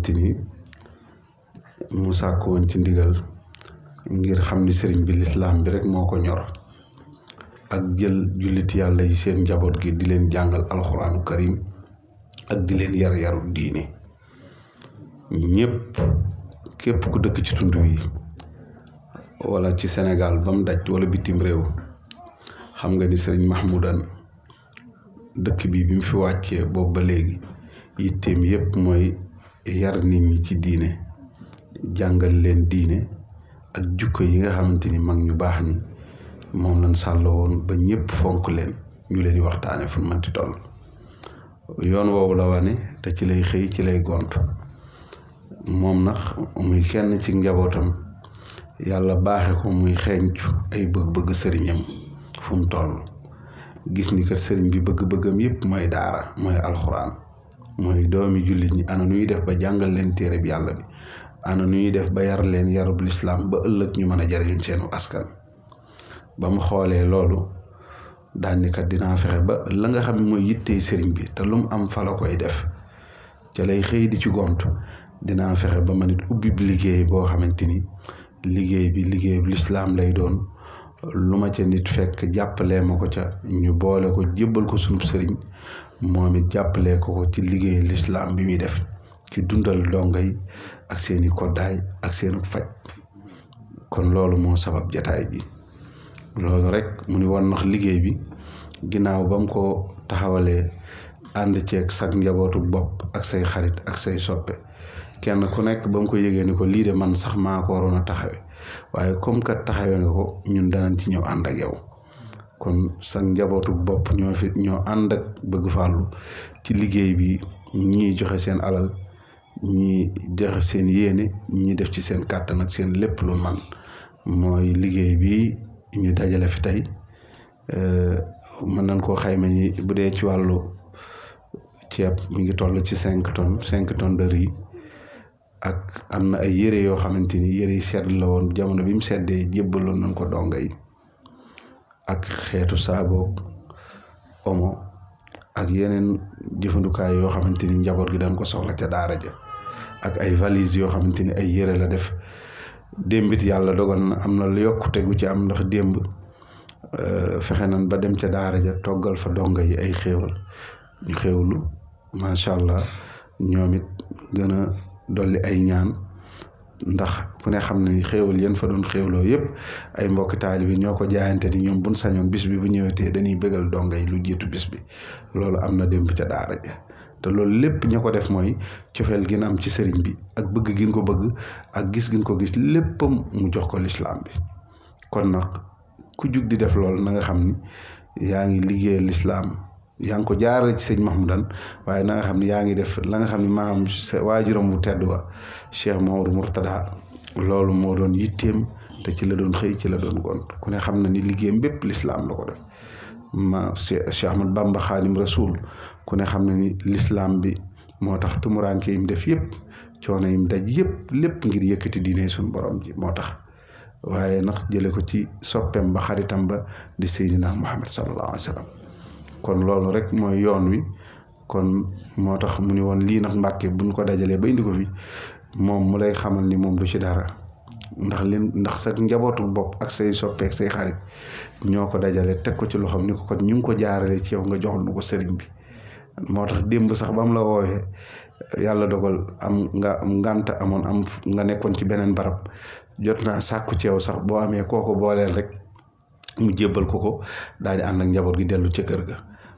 xamante ni mu sàkk woon ci ndigal ngir xam ni sëriñ bi lislaam bi rek moo ko ñor ak jël jullit yàlla yi seen njaboot gi di leen jàngal alxuraanu karim ak di leen yar yaru diine ñëpp képp ku dëkk ci tund wi wala ci Sénégal ba mu daj wala bitim réew xam nga ni sëriñ Mahmoudan dëkk bi mu fi wàccee boobu ba léegi yitteem yépp mooy yar nit ñi ci diine jàngal leen diine ak jukko yi nga xamante ni mag ñu baax ñi moom lañ sàlloo woon ba ñëpp fonk leen ñu leen di waxtaane fu mënti toll yoon woowu la wane te ci lay xëy ci lay gont moom nag muy kenn ci njabootam yàlla baaxe ko muy xeeñcu ay bëgg-bëgg sëriñam fu mu toll gis ni kat sëriñ bi bëgg-bëggam yépp mooy daara mooy alxuraan mooy doomi jullit ñi ana nuy def ba jàngal leen téere bi yàlla bi ana nuy def ba yar leen yarub lislaam ba ëllëg ñu mën a jariñ seenu askan ba mu xoolee loolu daan ni kat dinaa fexe ba la nga xam ne mooy yittey sëriñ bi te lu mu am fa la koy def ca lay xëy di ci gont dinaa fexe ba ma nit ubbi liggéey boo xamante ni liggéey bi liggéey lislaam lay doon lu ma ca nit fekk jàppalee ma ko ca ñu boole ko jébbal ko sunu sëriñ moom it jàppalee ko ci liggéey lislaam bi muy def ci dundal dongo yi ak seeni koddaay ak seenu faj kon loolu moo sabab jataay bi loolu rek mu ni woon nax liggéey bi ginnaaw ba mu ko taxawalee ànd ceeg sag njabootu bopp ak say xarit ak say soppe kenn ku nekk ba mu ko yëgee ni ko lii de man sax maa ko waroon a taxawe waaye comme kat taxawe nga ko ñun danañ ci ñëw ànd ak yow kon sag njabootu bopp ñoo ànd ak bëgg fàllu ci liggéey bi ñii joxe seen alal ñii joxe seen yéene ñii def ci seen kàttan ak seen lépp lu man mooy liggéey bi ñu dajale fi tey mën nañ koo xayma ni bu dee ci wàllu ceeb mi ngi toll ci 5 tonnes de riz ak am na ay yére yoo xamante ni yére yi sedd la woon jamono bi mu seddee jébbaloon nañ ko donga yi ak xeetu saaboog omo ak yeneen jëfandukaay yoo xamante ni njaboot gi dañ ko soxla ca daara ja ak ay valise yoo xamante ni ay yére la def démbit yàlla dogal na am na lu yokkute gu ci am ndax démb fexe nañ ba dem ca daara ja toggal fa donga yi ay xéewal ñu xéewlu macha allah ñoom it gën a dolli ay ñaan ndax ku ne xam ne xéewal yéen fa doon xéewloo yëpp ay mbokki taalibe ñoo ko jaayante ni ñoom buñ sañoon bis bi bu ñëwetee dañuy bëggal donga yi lu jiitu bis bi loolu am na démb ca daara ja te loolu lépp ña ko def mooy cofeel gi na am ci sëriñ bi ak bëgg gi ko bëgg ak gis gi ko gis léppam mu jox ko lislaam bi kon nag ku jug di def loolu na nga xam ni yaa ngi liggéeyal lislaam yaa ngi ko jaarale ci sëñ Mahmoudan waaye na nga xam ne yaa ngi def la nga xam ne maanaam waajuram bu tedd wa Cheikh Mouhamadou Mourtada loolu moo doon yitteem te ci la doon xëy ci la doon gont ku ne xam na ni liggéeyam bépp lislaam la ko def Cheikh Ahmad Bamba Xaadim Rasul ku ne xam na ni lislaam bi moo tax tumuraanke yim def yëpp coono yim daj yëpp lépp ngir yëkkati diine suñu borom ji moo tax waaye nag jële ko ci soppeem ba xaritam ba di Seydina Muhammad sallallahu alayhi wa sallam kon loolu rek mooy yoon wi kon moo tax mu ni woon lii nag Mbàkke buñ ko dajalee ba indi ko fi moom mu lay xamal ni moom du ci dara ndax sa njabootu bopp ak say soppeek say xarit ñoo ko dajale teg ko ci loxoom ni ko kon ñu ngi ko jaarale ci yow nga joxal nu ko sëriñ bi moo tax démb sax ba mu la woowee yàlla dogal am ngànt amoon am nga nekkoon ci beneen barab jot naa sàkku ci yow sax boo amee kooko booleel rek mu jébbal ko daal di ànd ak njaboot gi dellu ca kër ga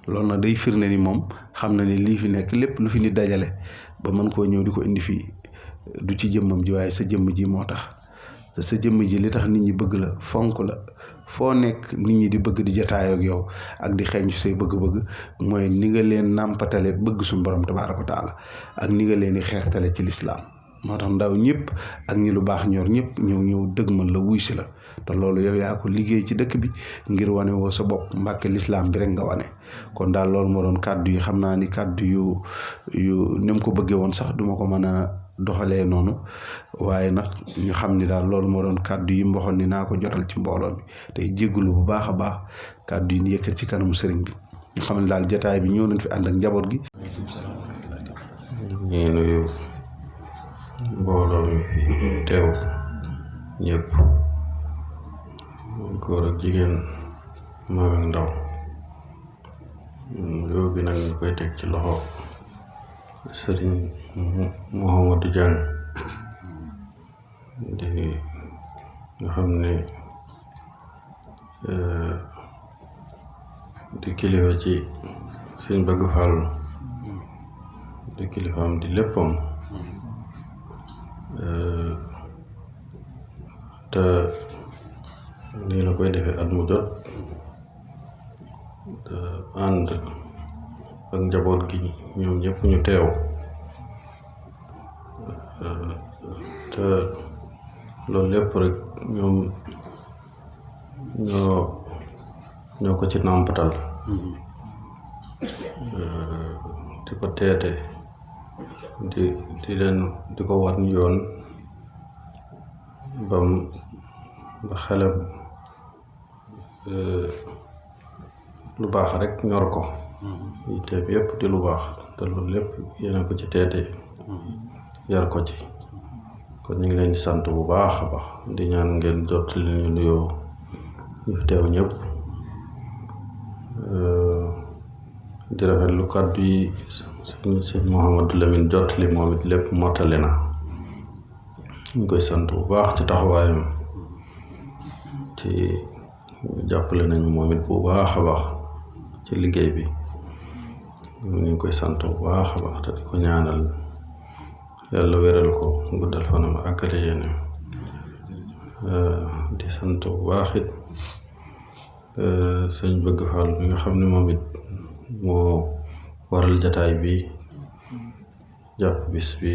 loolu nag day firnde ni moom xam na ni lii fi nekk lépp lu fi nit dajale ba mën koo ñëw di ko indi fii du ci jëmmam ji waaye sa jëmm ji moo tax te sa jëmm ji li tax nit ñi bëgg la fonk la foo nekk nit ñi di bëgg di jataayoo ak yow ak di xeeñ ci say bëgg-bëgg mooy ni nga leen nàmpatale bëgg suñu borom tabaaraka wa taala ak ni nga leen di xeertale ci lislaam moo tax ndaw ñëpp ak ñi lu baax ñor ñëpp ñëw dëgmal la wuy si la te loolu yow yaa ko liggéey ci dëkk bi ngir wane woo sa bopp Mbàkke lislaam bi rek nga wane kon daal loolu moo doon kàddu yi xam naa ni kàddu yu ni mu ko bëggee woon sax duma ko mën a doxalee noonu waaye nag ñu xam ni daal loolu moo doon kàddu yi mboxoon ni naa ko jotal ci mbooloo mi tey jéggulu bu baax a baax kàddu yi ni yëkkat ci kanamu sëriñ bi ñu xam ne daal jataay bi ñëw nañ fi ànd ak njaboot gi. ñu nuyu mbooloo mi fi teew ñëpp, góor ak jigéen, mag ak ndaw. Nuyoo bi nag ñu koy teg ci loxo Sëriñ Mouhamadou Diagne di nga xam ne di kilifa ci Sëñ Bëgg Fall, di kilifaam di léppam, te nii la koy defee at mu jot, te ànd ak njaboot gi ñoom ñëpp ñu teew, te loolu lépp rek ñoom ñoo ko ci nàmpatal, di ko teete, di ko war yoon ba xelam lu baax rek ñor ko, yitteem yépp di lu baax, te loolu lépp yéena ko ci teete, yar ko ci. kon ñu ngi leen di sant bu baax a baax, di ñaan ngeen jot li ñu nuyoo ñu fi teew ñëpp, di rafetlu kàddu yi sëñ Mouhamadou Lamine jot li moom it lépp mottali na. ñu koy sant bu baax ci taxawaayam, ci jàppale nañu moom it bu baax a baax ci liggéey bi. ñu ngi koy sant bu baax a baax te di ko ñaanal yàlla wéral ko, guddal fanam, àggale yéene. di sant bu baax it Sëñ Bëgg Fall mi nga xam ne moom it moo waral jataay bi, jàpp bis bi,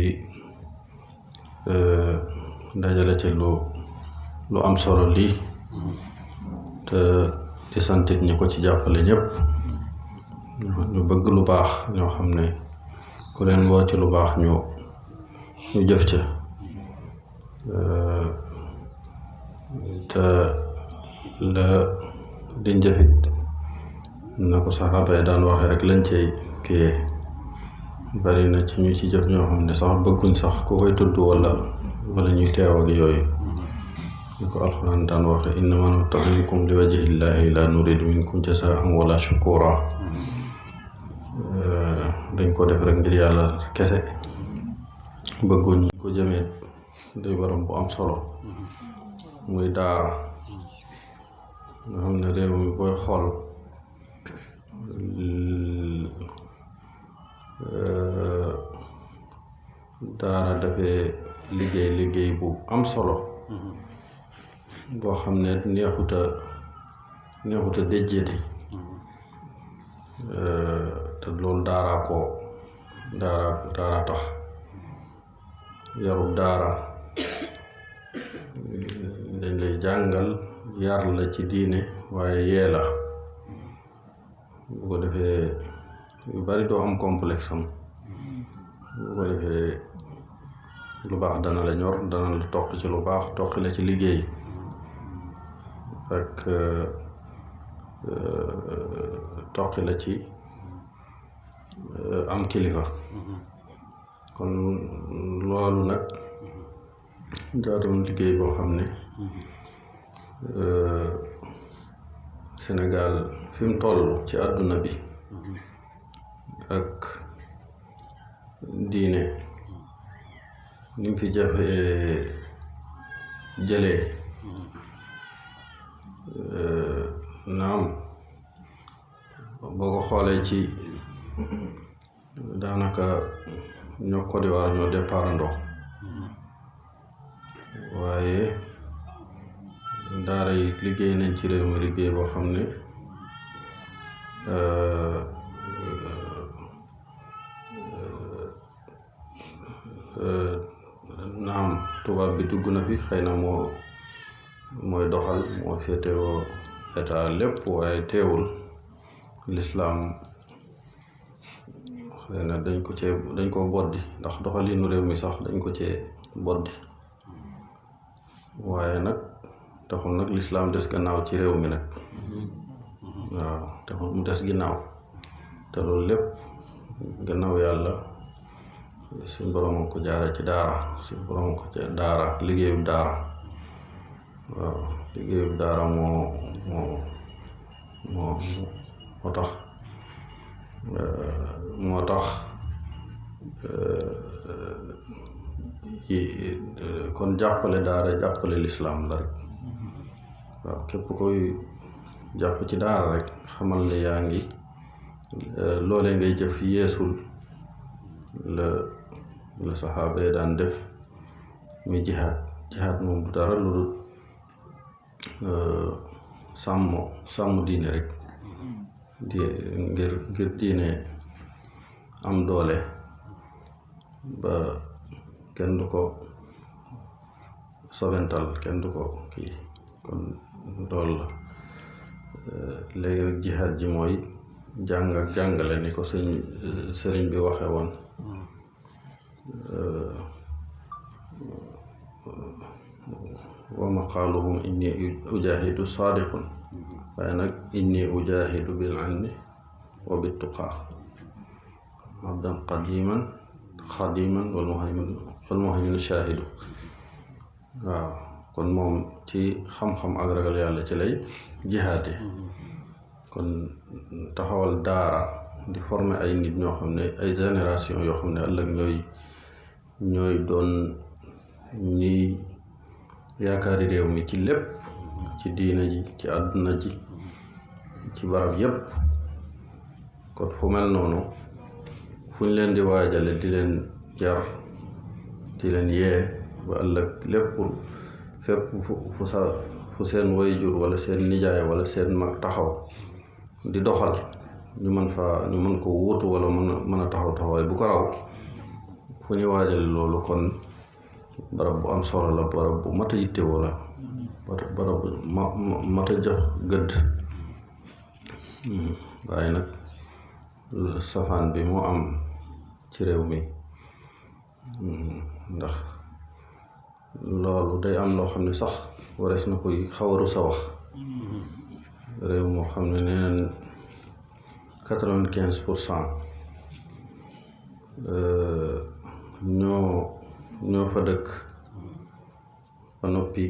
dajale ci lu am solo lii, te di santit ñi ko ci jàppale ñëpp, ñu bëgg lu baax, ñoo xam ne ku leen woo ci lu baax ñu jëf ca, te la di njëfit na ko saxaaba yi daan waxe rek lañ cey kiyee. bari na ci ñu ci jëf ñoo xam ne sax bëgguñ sax ku koy tudd wala ñuy teew ak yooyu. ñu ko alxuraan daan waxe innamaa nut'imukum li wajhillaahi laa nuriidu minkum jazaa'an wala shukuura. dañ ko def rek ngir yàlla kese, bëgguñ ko jëmee day borom bu am solo, muy daara nga xam ne réew mi booy xool daara dafay liggéey bu am solo, boo xam ne neexuta déjjati, te loolu daara tax. yarub daara dañ lay jàngal, yar la ci diine, waaye yee la, bu ko defee yu bari doo am complexe am, bu ko defee lu baax dana la ñor, dana la toq ci lu baax, toqi la ci liggéey rek, toqi la ci am kilifa. kon loolu nag jaadoon liggéey boo xam ne Sénégal fi mu toll ci àdduna bi ak diine ni mu fi jafee jëlee, naam boo ko xoolee ci daanaka ñoo Côte d'Ivoire ñoo départandoo, waaye daara yi liggéey nañ ci réew mi liggéey boo xam ne naam tubaab bi dugg na fi, xëy na mooy doxal, moo féetewoo état lépp, waaye teewul lislaam xëy na dañ ko boddi, ndax doxalinu réew mi sax dañ ko cee boddi, waaye nag taxul nag lislaam des gannaaw ci réew mi nag. waaw taxul mu des ginnaaw, te loolu lépp gannaaw yàlla suñ borom ko jaare ci daara suñ borom ko ci daara liggéeyub daara waaw liggéeyub daara moo tax kon jàppale daara jàppale lislaam la rek waaw képp koy jàpp ci daara rek xamal ne yaa ngi loolee ngay jëf yeesul la saxaaba yi daan def muy jihaad moom du dara lu dul sàmm diine rek ngir diine am doole ba kenn du ko sobental kenn du ko kii kon loolu la léegi nag jihaad ji mooy jàng ak jàngale ni ko sëriñ bi waxe woon wa maqaaluhum inni ujahidu saadiqun waaye nag inni ujahidu bil ilmi wa bit tuqaa abdan xadiman wal muhayminu shaahidu waaw kon moom ci xam-xam ak ragal yàlla ci lay jihaate kon taxawal daara di former ay nit ñoo xam ne ay génération yoo xam ne ëllëg ñooy doon ñi yaakaari réew mi ci lépp ci diina ji ci àdduna ji ci barab yépp kon fu mel noonu fu ñu leen di waajale di leen jar di leen yee ba ëllëg lépp fépp fu seen waajur wala seen nijaay wala seen mag taxaw di doxal ñu mën ko wuutu wala mën a taxaw taxawaay bu ko raw fu ñu waajale loolu kon barab bu am solo la barab bu mat a yittewoo la barab bu mat a jox gëdd waaye nag safaan bi moo am ci réew mi ndax loolu day am loo xam ne sax warees na koy xawaru sa wax réew moo xam ne neeneen 95% ñoo fa dëkk ba noppi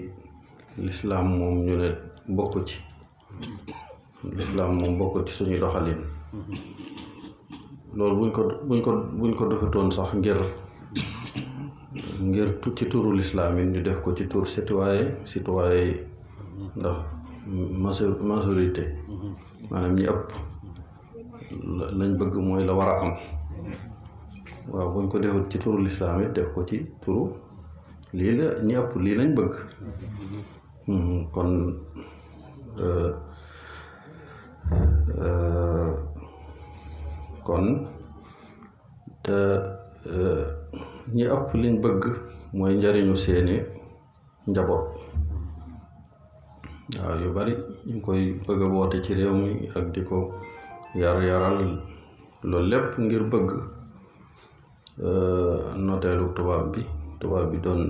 lislaam moom ñu ne bokk ci lislaam moom bokk ci suñuy doxalin loolu buñ ko defetoon sax ngir ci turu lislaam yi ñu def ko ci tur citoyen ndax majorité maanaam ñi ëpp lañ bëgg mooy la war a am waaw buñ ko defut ci turu lislaam it def ko ci turu lii la ñi ëpp lii lañ bëgg kon te ñi ëpp liñ bëgg mooy njariñu seeni njaboot waaw yu bari ñu ngi koy bëgg a boote ci réew mi ak di ko yaral loolu lépp ngir bëgg noteelu tubaab bi doon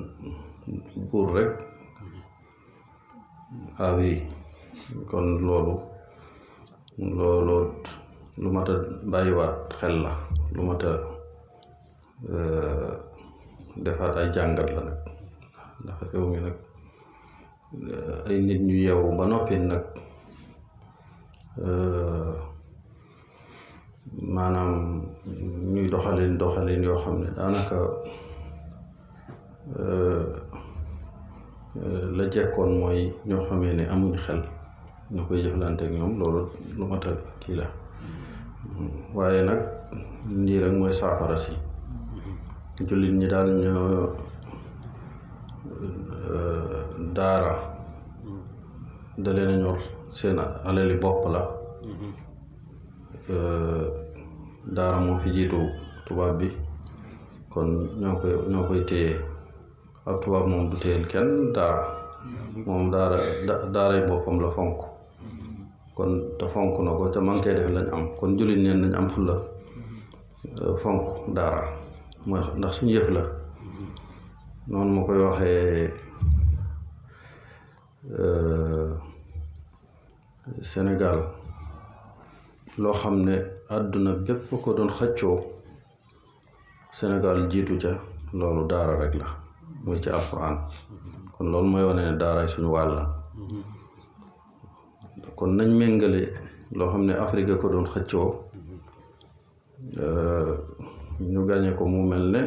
buur rek awi kon loolu lu mat a bàyyiwaat xel la lu mat a defaat ay jàngat la nag ndax réew mi nag ay nit ñu yeewu ba noppi nag maanaam ñuy doxalin yoo xam ne daanaka la jekkoon mooy ñoo xamee ne amuñ xel ñu koy jëflante ak ñoom loolu lu mat a kii la waaye nag lii rek mooy saafara si jullit ñi daal ñoo daara da leen a ñor seen alali bopp la daara moo fi jiitu tubaab bi kon ñoo koy téye ab tubaab moom du téyel kenn daara moom daaray boppam la fonk kon te fonk na ko te man koy def lañ am kon jullit neen nañ am fulla fonk daara mooy ndax suñu yëf la noonu ma koy waxee Sénégal loo xam ne àdduna bépp ko doon xëccoo Sénégal jiitu ca loolu daara rek la muy ci alxuraan kon loolu mooy wane ne daaraay suñu wàll kon nañ méngale loo xam ne Afrique ko doon xëccoo ñu gañe ko mu mel ne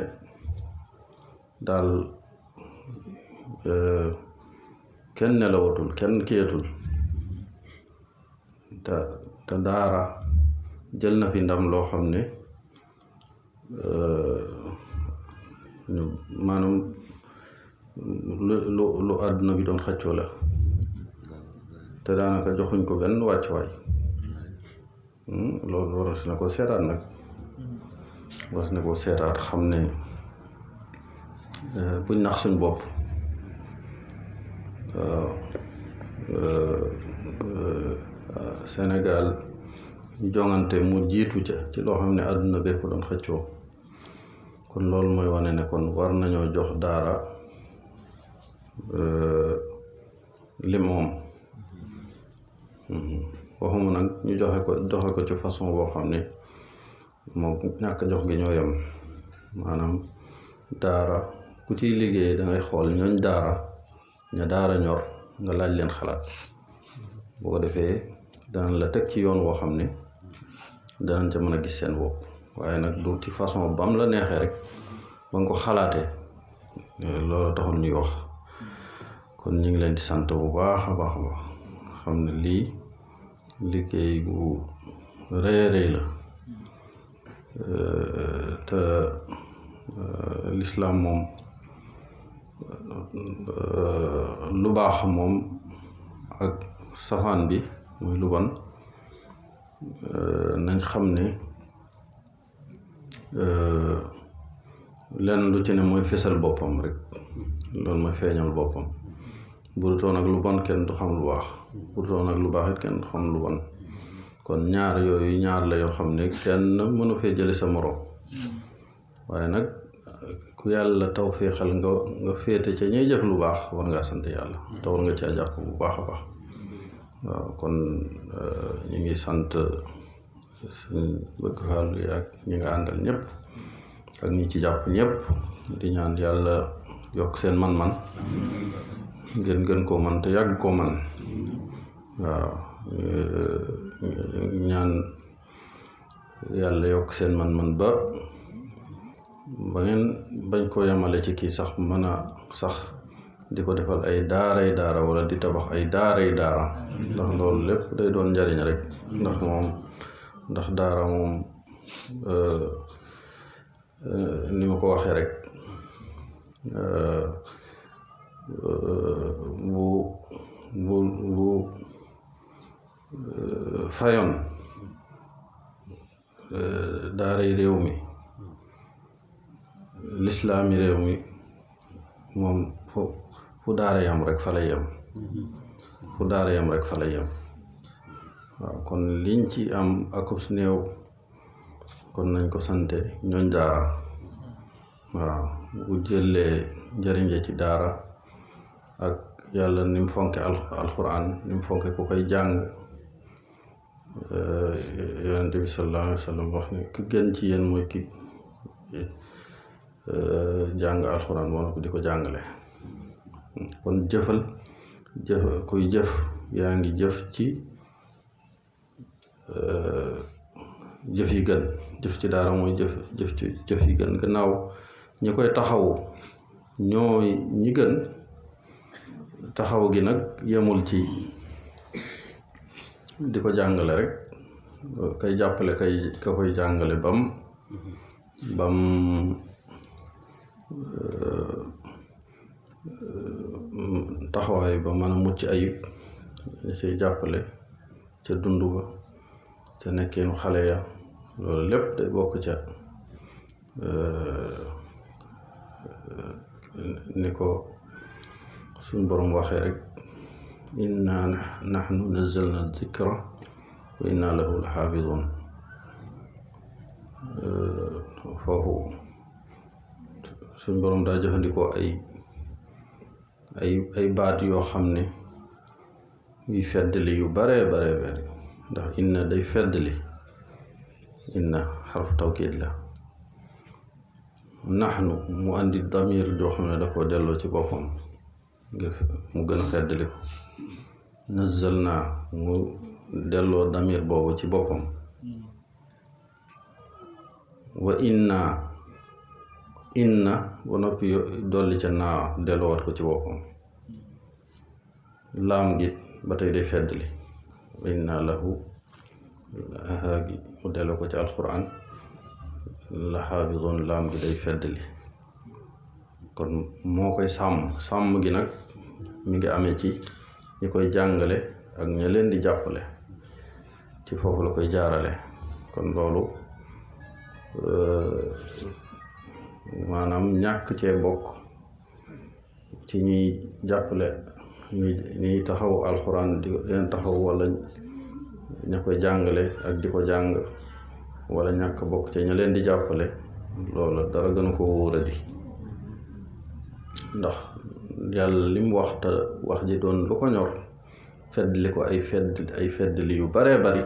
daal kenn nelawatul kenn kiyatul te daara jël na fi ndam loo xam ne maanaam lu àdduna bi doon xëccoo la te daanaka joxuñ ko benn wàccuwaay loolu waras na ko seetaat nag waras na ko seetaat xam ne buñ nax suñ bopp Sénégal jongante mu jiitu ca ci loo xam ne àdduna bee ko doon xëccoo kon loolu mooy wane ne kon war nañoo jox daara li moom waxuma nag ñu joxe ko ci façon boo xam ne moo ñàkk jox gi ñoo yem maanaam daara ku ciy liggéey dangay xool ñooñ daara ña daara ñor nga laaj leen xalaat boo ko defee danañ la teg ci yoon woo xam ne danañ ca mën a gis seen bopp waaye nag du ci façon bam la neexee rek ba nga ko xalaatee loolu taxul ñuy wax kon ñu ngi leen di sant bu baax a baax a baax xam ne lii liggéey bu rëy a rëy la te lislaam moom lu baax moom ak safaan bi muy lu bon nañ xam ne lenn lu ci ne mooy fésal boppam rek loolu mooy feeñal boppam bu dutoon ak lu bon kenn du xam lu baax bu dutoon ak lu baax it kenn du xam lu bon kon ñaar yooyu ñaar la yoo xam ne kenn mënu fee jële sa moroom waaye nag ku yàlla tawféexal nga féete ca ñuy jëf lu baax war ngaa sant yàlla te war nga caa jàpp bu baax a baax waaw kon ñu ngi sant suñ bëgg fàllu yi ak ñi nga àndal ñëpp ak ñi ci jàpp ñëpp di ñaan yàlla yokk seen man-man ngeen gën koo man te yàgg koo man waaw ñaan yàlla yokk seen man-man ba ngeen bañ ko yemale ci kii sax mën a sax di ko defal ay daaray daara wala di tabax ay daaray daara ndax loolu lépp day doon njariñ rek ndax daara moom ni ma ko waxee rek bu fayoon daaray réew mi lislaami réew mi moom fu daara yam rek fa lay yem fu daara yam rek fa lay yem waaw kon liñ ci am akus néew kon nañ ko sante ñooñ daara waaw bu jëlee njëriñ ci daara ak yàlla ni mu fonke alxuraan ni mu fonke ku koy jàng yonente bi sallallahu alayhi wa sallam wax ne ki gën ci yéen mooy ki jàng alxuraan moo na ko di ko jàngale kon kuy jëf yaa ngi jëf ci jëf yi gën jëf ci daara mooy jëf yi gën gannaaw ñi koy taxawu ñooy ñi gën taxaw gi nag yemul ci di ko jàngale rek kay jàppale ka koy jàngale bam taxawaay ba mën a mucc ayib ñu ciy jàppale ca dund ba ca nekkeenu xale ya loolu lépp day bokk ca ni ko suñ borom waxee rek inna nahnu nazzalna dikra wa inna lahu la xaafidun foofu suñ borom daa jëfandikoo ay baat yoo xam ne yuy feddali yu bare ndax inna day feddali inna xarfu tawkiid la naxnu mu andi damir joo xam ne da koo delloo ci boppam ngir mu gën a feddali ko nazzalna mu delloo damir boobu ci boppam wa inna ba noppi dolli ca naa delloowaat ko ci boppam laam gi ba tey day feddali wa inna lahu gi mu delloo ko ci alquran la xaafizoon laam gi day feddali kon moo koy sàmm gi nag mi ngi amee ci ñi koy jàngale ak ña leen di jàppale ci foofu la koy jaarale kon loolu maanaam ñàkk cee bokk ci ñuy jàppale ñuy taxaw alxuraan di leen taxaw wala ña koy jàngale ak di ko jàng wala ñàkk bokk ci ña leen di jàppale loola dara gën a ko wóoradi ndax yàlla li mu wax te wax ji doon lu ko ñor feddli ko ay feddli yu baree bari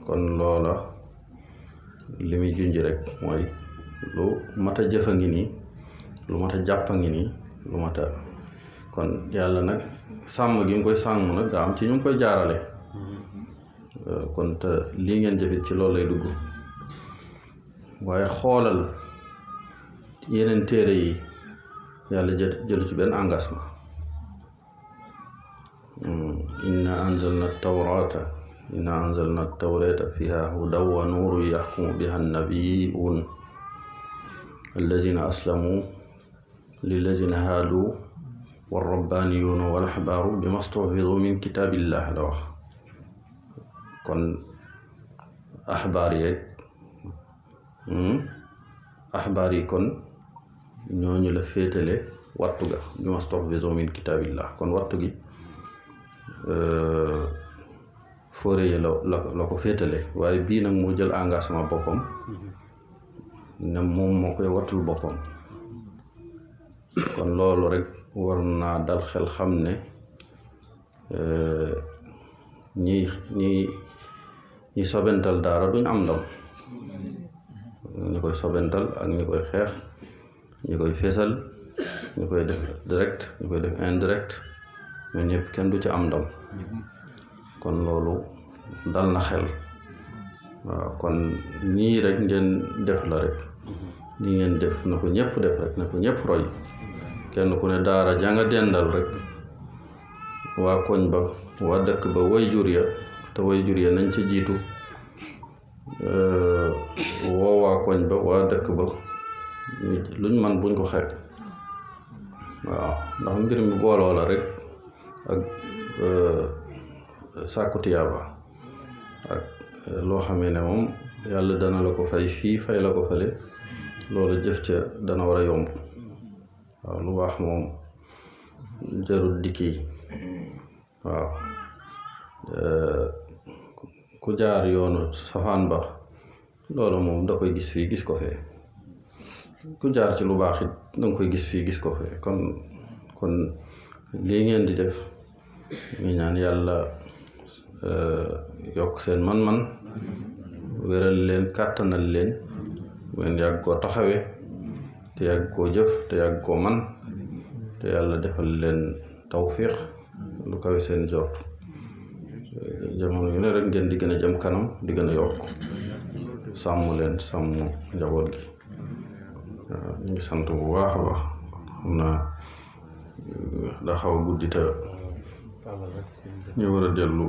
kon loola li muy junj rek mooy lu mat a jëfa ngi nii lu mat a jàppa ngi nii lu mat a kon yàlla nag sàmm gi mu koy sàmm nag daa am ci ñu ngi koy jaarale kon te lii ngeen jëfit ci loolu lay dugg waaye xoolal yeneen téere yi yàlla jëlu ci benn engagement inna anzalna tawrata fiha hudaw wa nuuru yaxkumu biha annabiyun allazina aslamu lillazina haadu warrabbaniyuna wal ahbaaru bima stuhfizu min kitaabillah la wax kon axbaar yi kon ñooñu la féetale wattu ga bima stuhfizu min kitaabillah kon wattu gi fóore yi la ko féetale waaye bii nag moo jël engagement boppam ne moom moo koy wattul boppam kon loolu rek war naa dal xel xam ne ñi sobental daara duñ am ndam ñi koy sobental ak ñi koy xeex ñi koy fésal ñi koy def direct ñi koy def indirect ñun ñëpp kenn du ci am ndam kon loolu dal na xel waaw kon nii rek ngeen def la rek nii ngeen def na ko ñëpp def rek na ko ñëpp roy kenn ku ne daara janga dendal rek waa koñ ba waa dëkk ba way jur ya te way jur ya nañ ci jiitu woo waa koñ ba waa dëkk ba luñ man buñ ko xeeb waaw ndax mbir mi booloo la rek ak sàkku tiyaaba ak loo xamee ne moom yàlla dana la ko fay fii fay la ko fële loolu jëf ca dana war a yomb waaw lu baax moom jarul dikki waaw ku jaar yoonu safaan ba loolu moom da koy gis fii gis ko fee ku jaar ci lu baax it danga koy gis fii gis ko fee kon lii ngeen di def ñu ñaan yàlla yokk seen man-man wéral leen kàttanal leen ngeen yàgg koo taxawe te yàgg koo jëf te yàgg koo man te yàlla defal leen tawfiq lu kawe seen jort jamono yu ne rek ngeen di gën a jëm kanam di gën a yokk sàmm leen sàmm njaboot gi waaw ñu ngi sant bu baax a baax xam naa daa xaw a guddi te ñu war a dellu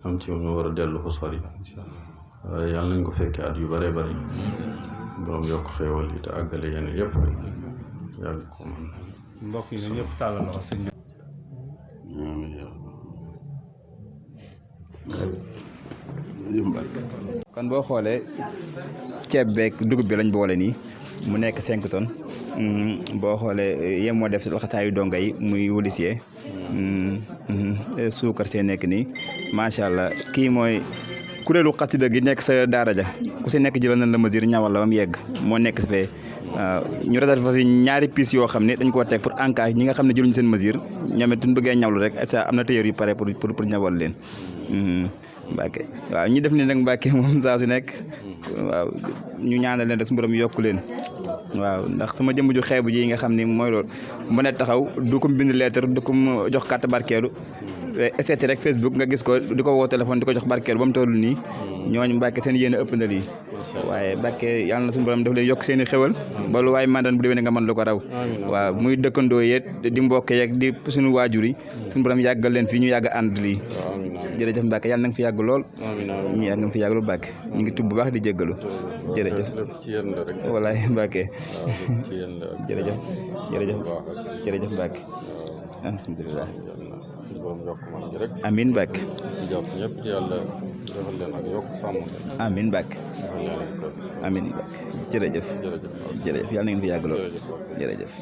am ci ñu war a dellu ko sori waaye yàlla nañ ko fekkee at yu bare bari borom yokk xéewal yi te àggale yenn yëpp yàgg ko man mbokk yi ñëpp tàllal loxo sëñ bi kon boo xoolee ceeb beeg dugub bi lañ boole nii mu nekk 5 tonnes boo xoolee yem moo def si laxasaayu donga yi muy wulisier suukar see nekk nii macha allah kii mooy kuréelu xasida gi nekk sa daara ja ku si nekk jëlal na la mesure ñawal la ba mu yegg moo nekk si fee waaw ñu réservé fa fi ñaari pièces yoo xam ne dañ koo teg pour en cas ñi nga xam ne jëluñu seen mesure ñoom it duñ bëggee ñawlu rek ça am na tailleur yu pare pour ñawal leen Mbacke waaw ñi def ni nag Mbacke moom saa su nekk waaw ñu ñaanal leen rek suñu borom yokku leen waaw ndax sama jëmm ju xeebu ji nga xam ni mooy loolu mu ne taxaw du ko bind lettre du ko jox carte barkeelu essayé rek Facebook nga gis ko di ko woo téléphone di ko jox barkeelu ba mu toll nii ñooñu Mbacke seen yéen a ëpp na lii waaye Mbacke yàlla na suñu borom daf leen yokk seen i xewal ba lu waaye mandan bu déwénee nga mën lu ko raw waaw muy dëkkandoo yeet di mbokk yeeg di suñu waajur yi suñu borom yàggal leen fii ñu yàgg ànd lii jërëjëf Mbacke yàlla na nga fi yàgg lool ñu yàgg nga fi yàgg lool Mbacke ñu ngi tubb bu baax di jéggalu jërëjëf walaay Mbacke jërëjëf Mbacke alhamdulilah amiin Mbacke amiin Mbacke amiin Mbacke jërëjëf yàlla na ngeen fi yàgg lool jërëjëf